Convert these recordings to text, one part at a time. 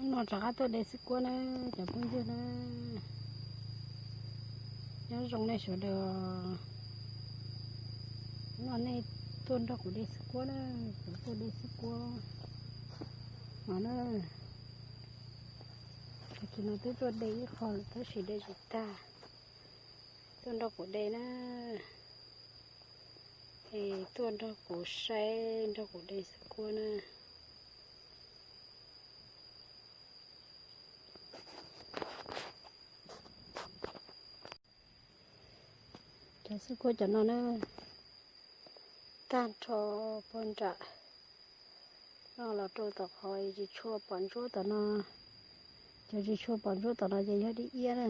Hnub no rov qab tuaj de xwb kuab na, cov phooj ywg na. Nyob zoo nej sawv daws, hnub no nej tuaj nrog kuv de xwb kuab na, kuv tuaj de xwb kuab no na. Tag kis no twb tuaj de ib qho lawm tab sis de tsis tag, tuaj nrog kuv de na, es tuaj nrog kuv saib nrog kuv de xwb kuab na. Cov xwb kuab cov no na, tag nrho puag nram no los rau tom qhov tsis tshua pom ntsuab tom no. Cov tsis tshua pom ntsuab tom no ces yog dib iab na.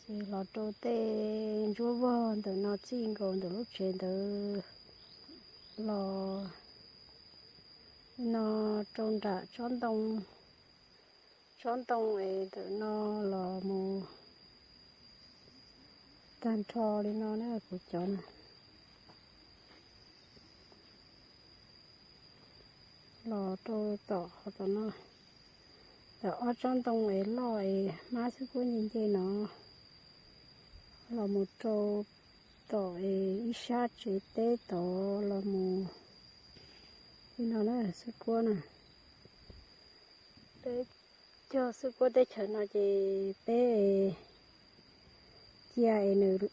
Ces los rau tej ntsuab vog ntawm no txij nkaus ntawm lub tsev ntawd los no rau nram tsob ntoo, tsob ntoo es ntawm no los mus tag nrho li no na kuv cov na. Los rau tom qhov tom no, tom ob tsob ntoo es loj es hmab xwb kuab nce nce no, los mus rau tom es ib sab tsev teb tod los mus li no na xwb kuab na. Peb cog xwb kuab teb chaws no ces peb cia es nws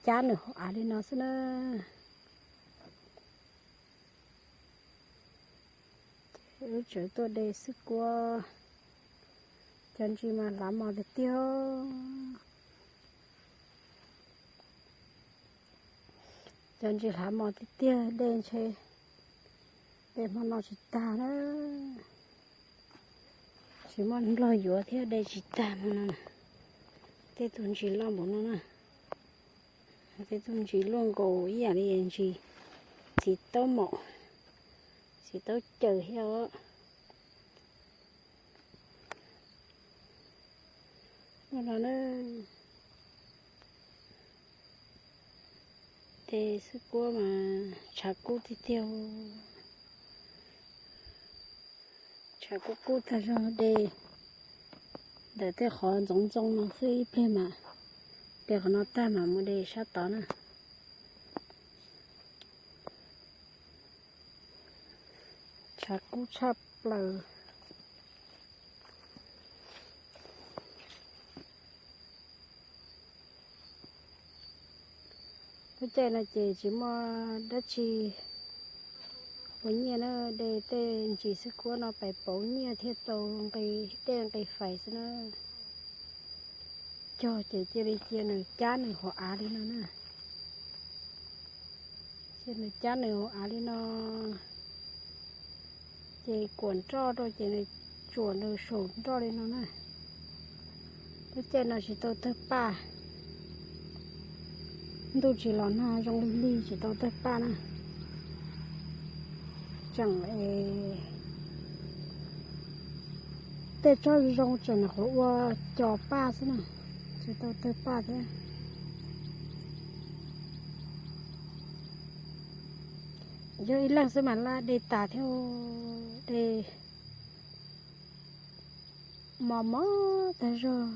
cab nws hauv av li no xwb na. Ces wb tseem tuaj de xwb kuab, cov ntsis mas hlav mos tiag tiag. Cov ntsis hlav mos tiag tiag, de ntshe de hmo no tsis tag na. Tsis muaj nplog yuav thiab de tsis tag hmo no. Tej tug ntsis loj npaum no na. Tej tug ntsis luaj nkaus ib yam li ntsis txiv taub maum, txiv taub caws thiab os. Hnub no na, de xwb kuab mas tshav kub tiag tiag. Tshav kub kub tag zog, de ntawm tej qhov ntxoov ntxoo no xwb, ib pliag mas de qhov no tag mam mus de sab tod na. Tshav kub tshaj plaws. Lub caij no ces tsis muaj dab tsi ua nyiaj na, de tej ntsis xwb kuab no pais pauv nyiaj thiaj tau nqi dej nqi fais xwb na. Cog ces cia li cia nws cab nws hauv av li no na. Cia nws cab nws hauv av li no, ces kuam nroj rau ces nws tsuam nws saum nroj li no na. Lub caij no tsis tau tawg paj, ntuj tsis los nag zoo li lig tsis tau tawg paj na. Tseem tej tsob zoo tseem nyuam qhuav ua cos paj xwb na, tsis tau tawg paj thiab. Yog ib leeg xwb mas laj de tas thiab, de mos mos tag zog,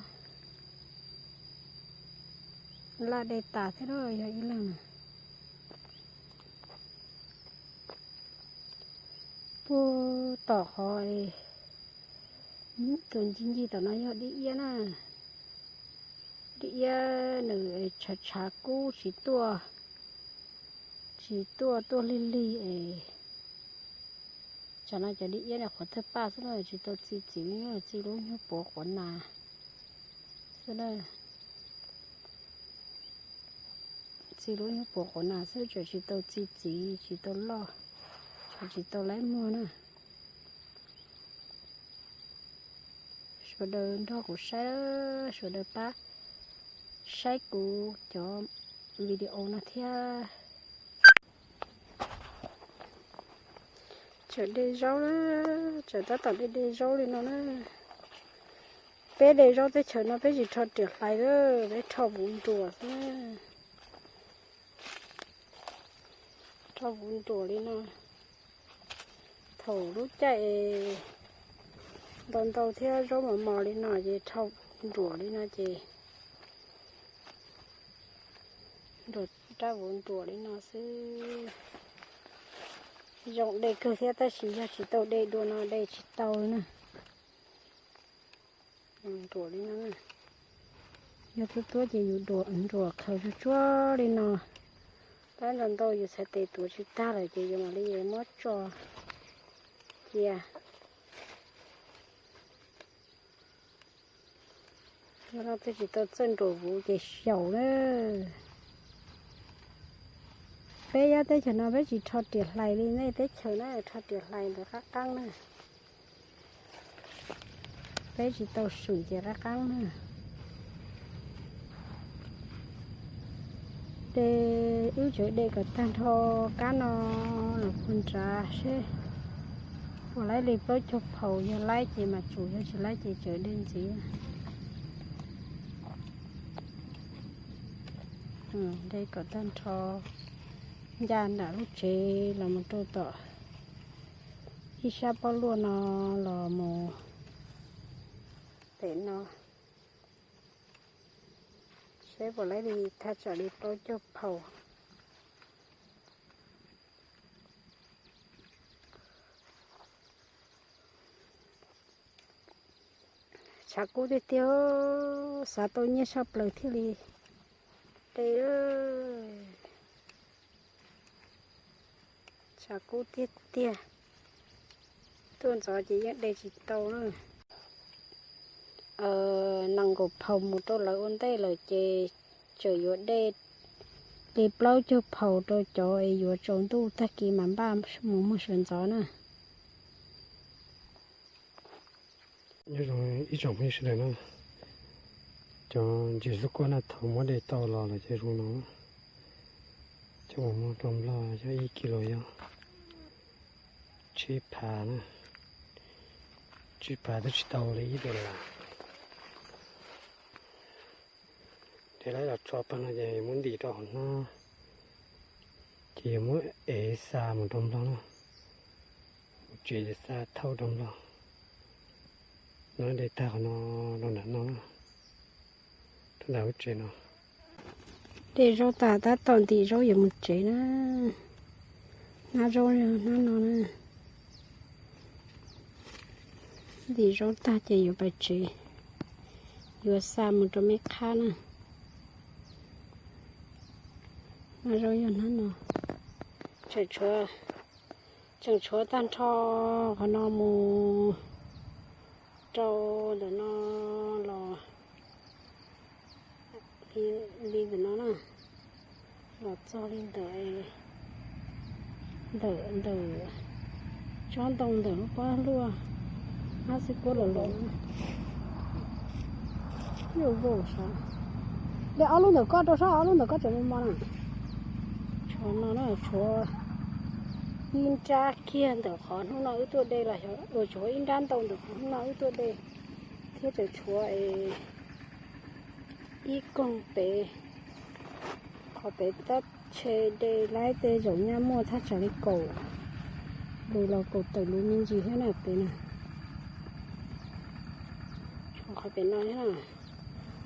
laj de tas thiab yog ib leeg na. Puag tom qhov tus ncig ncig tom no yog dib iab na. Dib iab nws tshav tshav kub tsis tuaj, tsis tuaj tuaj lig lig es tsam no cov dib iab no qhuav tawg paj xwb na, tsis tau txi txiv, txi lub nyuag puav quav nas xwb na. Txi lub nyuag puav quav nas xwb, tseem tsis tau txi txiv, tsis tau loj, tseem tsis tau laib muag na. Sawv daws nrog kuv saib, sawv daws pab saib kuv cov video no thiab. Tseem de zaub, tseem tab tom de de zaub li no na. Peb de zaub teb chaws no peb tsis rho riam hlais, peb rho vuv nruas xwb na. Rho vuv nruas li no. Thaum lub caij Ntau ntau thiab zaub mos mos li no ces rhau nruam li no ces nruam rab vuv nruam li no xwb. Zoo de kawg thiab tab sis yog tsis tau de dua no de tsis tau li na. Nruam li no, yog tuab tuab ces yus nruam khaws tsuag tsuag li no. Tab ntau ntau yus txhais tes tuav tsis tag lawm ces yus mam li muab tso cia. Yog no twb tsis tau txawj nruam vuv ces xyaum na. Peb yob teb chaws no peb tsis rho riam hlais li nej teb chaws na, rho riam hlais ntawd qab qeeb na. Peb tsis tau swm ces qab qeeb na. De, wb tseem de kom tag nrho kab no los puag nrad seb puas laib li plaub caug phaus, yog laib ces mam tsum, yog tsis laib ces tseem de ntxiv. De kom tag nrho ncaj nram lub tsev los mus rau tom ib sab pob luaj no los mus pem no. Seb puas laib li thaj tsam li plaub caug phaus. Tshav kub tiag tiag, xav tau nyiaj saj plaws thiaj li de. Tshav kub tiag tiag, tuaj ntxov ces yeej de tsis tau na. Nees nkaum phaus mus rau lawv ua ntej lawm ces tseem yuav de li plaub caug phaus rau cov es yuav tsaus ntuj tag kis mam npaj mus muag sawv ntxov na. Nyob zoo ib tsoom phooj ywg sawv daws na, cov ntses xub kuab na thaum muab de tau los lawm ces zoo no. Coj mus muag rau Nplog yog ib kis lus yog tsib phav na, tsib phav twb tsis tau li ib dollar. De laib los tso pag no ces muab ntim rau hauv hnab, ces yuav muab ev xa mus rau Nplog na. Hauv tsev ces xa thauj rau Nplog. No de tag qhov no rau nram no, rau nram lub tsev no. De zaub tas tab tom ntim zaub yuav mus tsev na. Hnab zaub hnab no na. Ntim zaub tag ces yuav pais tsev, yuav xa mus rau meb qhab na. Hnab zaub yog hnab no. Tseem tshuav, tseem tshuav tag nrho qhov no mus rau ntawm no los li ntawm no na, los txog li ntawm, ntawm, ntawm tsob ntoo ntawm lub pob luaj, hab xwb kuab los los. De ob lub ntawm koj rau sab, ob lub ntawm koj tseem mos mos na. Tshuav no na, tshuav ib nrab kiag ntawm qhov hnub no wb tuaj de los, tshuav ib nrab ntau ntawm qhov hnub no wb tuaj de, thiab tseem tshuav ib koog pem, qhov pem tab tshe de laib tej zaum nyaj muaj thaj tsam li kaum lus los kaum tawm lus me ntsis thiab na pem na. Qhov pem no,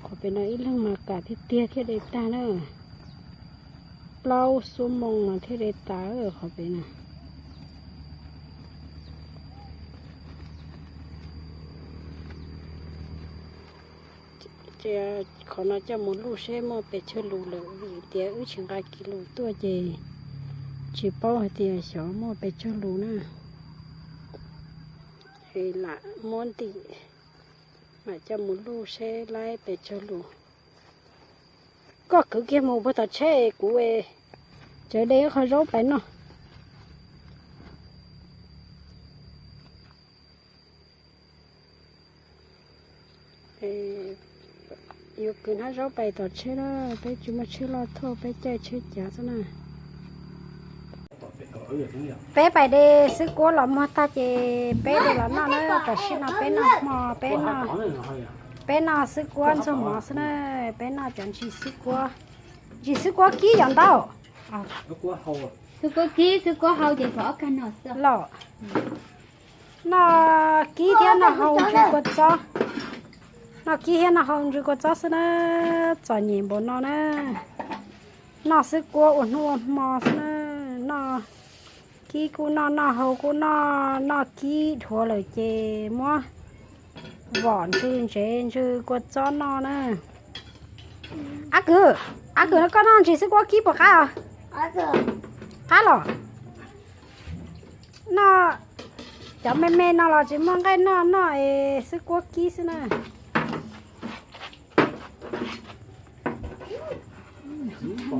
qhov pem no ib leeg mas kam tiag tiag thiaj de tag na. Plaub xuab moos mas thiaj de tas qhov pem na. Qhov no coj mus luj seb muaj pes tsawg lus lawm, vim tias wb tsis nqa kis lus tuaj ces tsis paub hais tias xyov muaj pes tsawg lus na. Es lam muab ntim, mam coj mus luj seb laib pes tsawg lus. Koj kwv kiag mus puag tom tsheb kuv tseem de ib qho zaub pais noj. Yuav kwv hnab zaub pais tom tsheb na, peb tsis muaj tsheb loj thauj, peb caij tsheb cav xwb na. Peb pais de xwb kuab los muag tag ces peb de los noj na, tam sim no peb noj hmo, peb noj, peb noj xwb kuab ntxuag mov xwb na, peb noj cov ntsis xwb kuab, ntsis xwb kuab kib yom ntau. Xwb kuab kib, xwb kuab hau ces pom ob kag no xwb los noj. Noj kib thiab noj hau ntsw kua txob. Noj kib thiab noj hau ntsw kua txob xwb na. Txom nyem npaum no na. Noj xwb kuab ua hnub ua hmo xwb na. Noj kib kuj noj, noj hau kuj noj, noj kib dhuav lawm ces muab vom ntsw ntsev ntsw kua txob noj na. Ab Kwm, Ab Kwm, no koj noj ntsis xwb kuab kib puas qab os? Qab los. Noj cov me me no los tsis muaj nqaij noj, noj es xwb kuab kib xwb na.